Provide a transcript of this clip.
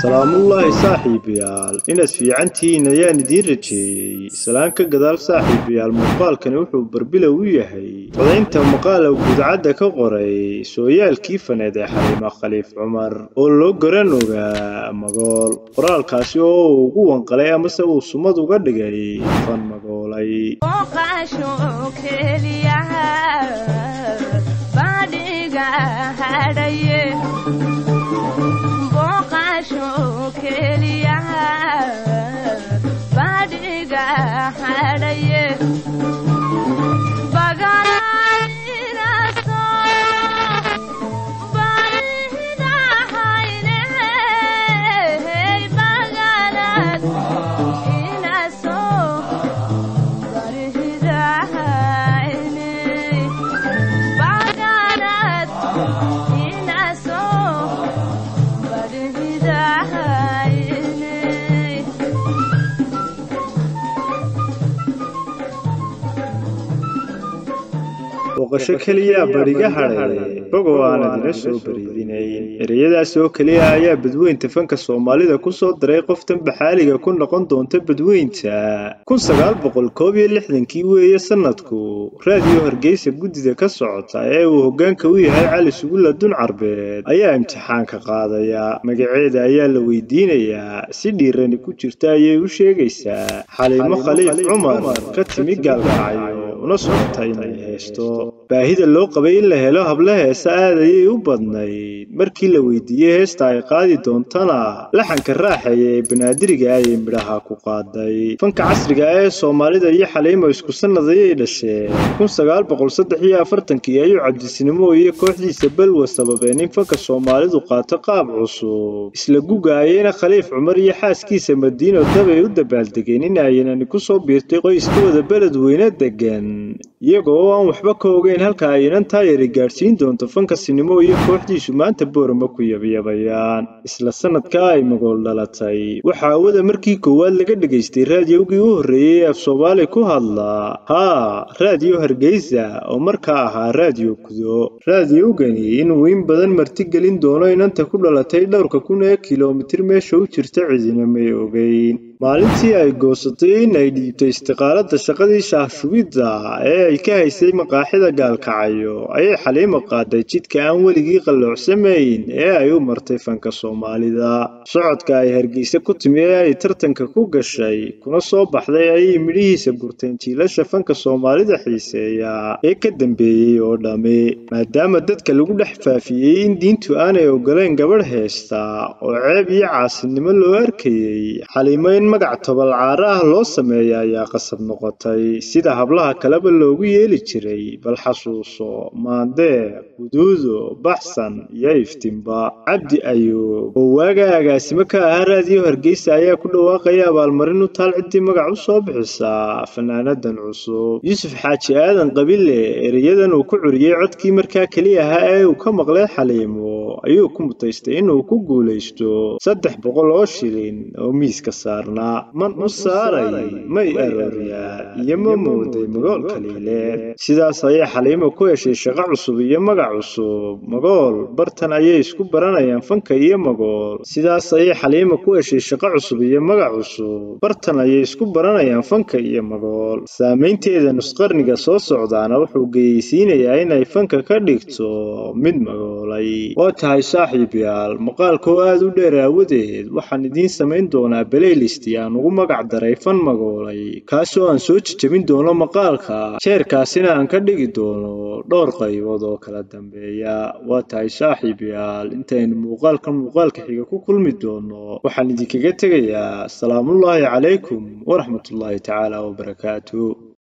Salaamullaahi saaxiibayaal, inaad fiicantihiin ayaan idiin rajeeyey. Salaan ka gadaal saaxiibayaal, muuqaalkani wuxuu barbilow u yahay codaynta maqaala gudcadda ka qoray sooyaalkii faneed ee Xaliimo Khaliif Cumar oo loo garan ogaa Magool. Qoraalkaasi oo uu ugu wanqalay amase uu sumad uga dhigay fan magoolay. Booqasho keliya bariga hadhay bogo aan idina soo bariidinayn. Ereyadaas oo keliya ayaa badweynta fanka Soomaalida ku soo diray qoftan baxaaliga ku noqon doonta badweynta. 1961kii weeye sanadku. Raadiyo Hargeysa guddida ka socota ee uu hoggaanka u yahay Cali Sugulla Dun Carbeed ayaa imtixaanka qaadaya. Magaceeda ayaa la weydiinayaa, si dhiirani ku jirta ayay u sheegaysaa. Xaliimo Khaliif Cumar ka timi Gaalkacyo una socota inay heesto. Baahida loo qabay in la helo habla heesa aad ayay u badnayd. Markii la weydiiyey heesta ay qaadi doontana, laxanka raaxaya ee banaadiriga ayay midhaha ku qaaday. Fanka casriga ah ee Soomaalida iyo Xaliimo isku sanad ayay dhasheen. 1943kii ayuu Cabdisinimo iyo kooxdiisa Balwa sababeen in fanka Soomaalidu qaato qaab cusub. Isla guga ayayna Khaliif Cumar iyo xaaskiisa Madiino Dabay u dabaaldegeen in aynani ku soo biirtay qoyskooda beledweyne degan, iyaga oo aan waxba ka ogeyn halka ay inantaa yari gaadhsiin doonto fanka sinimo iyo kooxdiisu maanta Boorama ku yabyaabayaan. Isla sanadka ay Magool dhalatay, waxaa awada markii koowaad laga dhegaystay raadiyowgii u horreeyey ee af Soomaali ku hadla, haa, Raadiyo Hargeysa oo markaa ahaa Raadiyo Kudo. Raadiyowgani inuu in badan martigelin doono inanta ku dhalatay dhowrka kun ee kiiloomitir meesha u jirta cidina may ogeyn. Maalintii ay goosatay in ay dhiibtay istiqaaladda shaqadii shaah-shubidda ee ay ka haysay maqaaxida Gaalkacyo, ayay Xaliimo qaaday jidka aan weligii qalloucsanayn ee ay u martay fanka Soomaalida. Socodka ay Hargeysa ku timi ee ay tartanka ku gashay kuna soo baxday ayay midhihiisa gurteen jiilasha fanka Soomaalida xiiseeya ee ka dambeeyey oo dhammi. Maadaama dadka lagu dhex faafiyey in diintu aanay oggolayn gabadh heesta oo ceeb iyo caasinimo loo arkayey, Xaliimo in magac tobol caaro ah loo sameeyo ayaa qasab noqotay, sida hablaha kaleba loogu yeeli jiray. Bal xasuuso Maandeeq, Guduudo, Baxsan iyo Iftiinba. Cabdi Ayuub oo waaga agaasimo ka ahaa Raadiyo Hargeysa ayaa ku dhawaaqaya abaalmarin u taal ciddii magac u soo bixisa fanaanadan cusub. Yuusuf Xaaji Aadan Qabile ereyadan uu ku curiyey codkii markaa keliya ahaa ee uu ka maqlay Xaliimo ayuu ku mutaystay inuu ku guulaysto 300 oo shilin oo miiska saarnaa. Man u saaray may arooryaa iyo ma mooday Magool kaliile. Sidaas ayay Xaliimo ku heshay shaqo cusub iyo magac cusub. Magool bartan ayay isku baranayaan fanka iyo Magool. Sidaas ayay Xaliimo ku heshay shaqo cusub iyo magac cusub. Bartan ayay isku baranayaan fanka iyo Magool. Saameynteeda nusqarniga soo socdaana wuxuu geysiinayaa inay fanka ka dhigto mid magoolay. Waa tahay saaxiibayaal, maqaalka oo aad u dheer aawadeed waxaan idiin samayn doonaa playlist aan ugu magac daray fan magoolay, kaasoo aan soo jejebin doono maqaalka, jeerkaasina aan ka dhigi doono dhowr qaybood oo kala dambeeya. Waa tahay saaxiibayaal, intaynu muuqaalkan muuqaalka xiga ku kulmi doono, waxaan idinkaga tegayaa salaamullaahi calaykum waraxmatullaahi tacaala wabarakaatu.